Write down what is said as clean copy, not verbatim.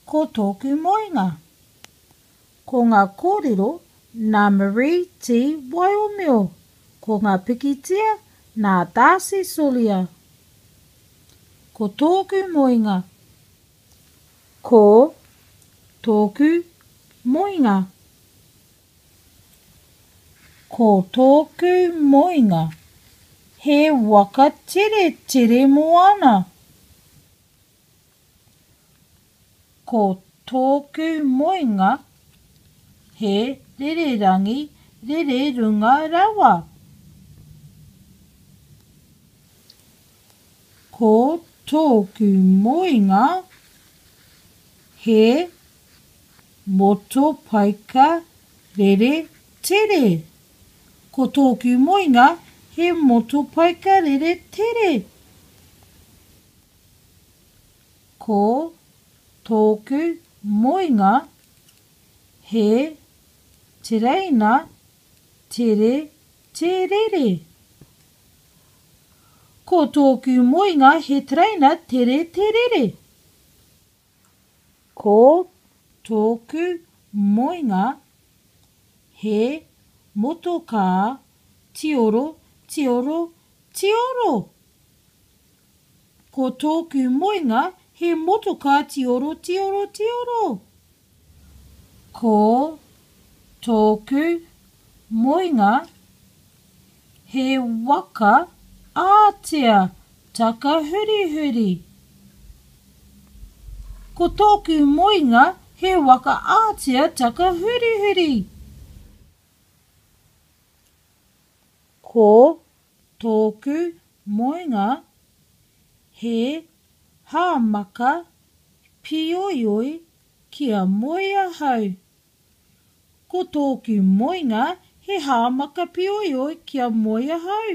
Ko tōku moenga. Ko ngā kōrero nā Marie T. Waiomio, ko ngā pikitia nā Darcy Solia. Ko tōku moenga. Ko tōku moenga. Ko tōku moenga he waka teretere moana. Ko tōku moenga he rererangi rere runga rawa. Ko tōku moenga he motopaika rere tere. Ko tōku moenga he motopaika rere tere. Ko tōku moenga he tereina tere te rere. Ko tōku moenga he tereina tere te rere. Ko tōku moenga he motokā tioro tioro tioro. Ko tōku moenga he motokā tioro tioro tioro. Ko tōku moenga he waka ātea takahurihuri. Ko tōku moenga he waka ātea takahurihuri. Ko Tōku moenga he hāmaka pīoioi kia moe ahau. Ko tōku moenga he hāmaka pīoioi kia moe ahau.